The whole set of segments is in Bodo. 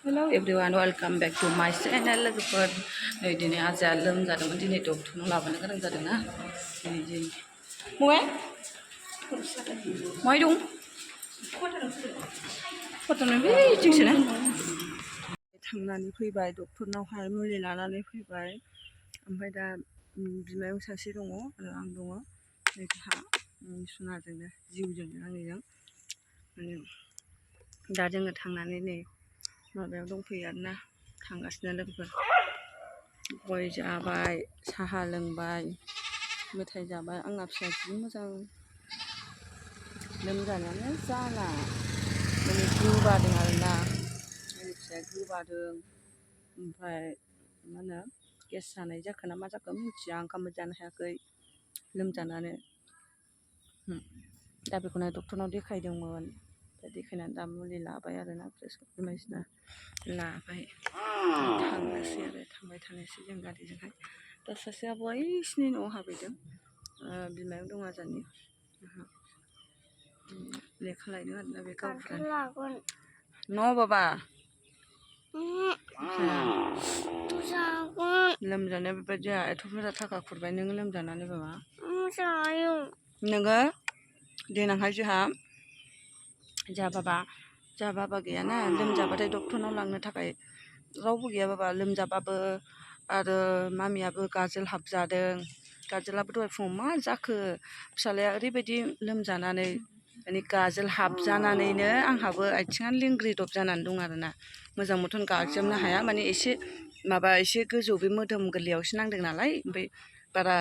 Hello everyone, welcome back to my channel. लोगोफोर नै दिनै आजाया लोमजादोंमोन दिनै डक्टरनाव लाबोनो गोनां जादोंना दिनै मबाय माय दं फट'नो बेथिंसो ना थांनानै फैबाय डक्टरनावहाय मुलि लानानै फैबाय ओमफ्राय दा बिमायं सासे दङ आरो आं दङ नै जोंहा सुनाजोंनो जिउजोंनो आंनिजों दा जोङो थांनानै नै माबायाव दंफैयो आरोना थांगासिनो लोगोफोर गय जाबाय साहा लोंबाय मेथाइ जाबाय आंना फिसाया जि मोजां लोमजानायानो जाला माने गोबादों आरोना आंनि फिसाया गोबादों ओमफ्राय मा होनो गेस जानाय जाखो ना मा जाखो मिथिया ओंखामबो जानो हायाखै लोमजानानै दा बेखौनो डक्टरनाव देखायदोंमोन देखायनानै दा मुलि लाबाय आरोना प्रेसक्रिपसन बायदिसिना लाबाय थांनोसै आरो थांबाय थानोसै जों गारिजोंहाय दा सासे आब'आ इसिनि न'आव हाबैदों बिमायं दं आजानि लेखा लायदों आरोना बे गावबुरानि न' बाबा लोमजानाया बेबायदि एथ' बुरजा थाखा खुरबाय नोङो लोमजानानै बाबा नोङो देनांहाय जोंहा बाबा गैयाना लोमजाबाथाय डक्टरनाव लांनो थाखाय रावबो गैया बाबा लोमजाबाबो आरो मामियाबो गाजोल हाबजादों गाजोलाबो दहाय फुङाव मा जाखो फिसालाया ओरैबायदि लोमजानानै माने गाजोल हाबजानानैनो आंहाबो आथिङानो लिंग्रिदब जानानै दं आरोना मोजां मथन गाजोबनो हाया माने एसे गोजौ बे मोदोम गोरलैयावसो नांदों नालाय ओमफ्राय बारा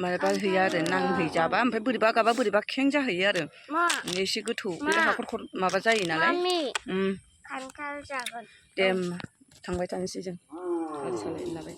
माबा हैया आरो नांहैजाबा ओमफ्राय बोरैबा गाबा बोरैबा खें जाहैयो आरो एसे गोथौ बे हाखर माबा जायो नालाय दे थांबाय थानोसै जों गारि सालायनो लाबाय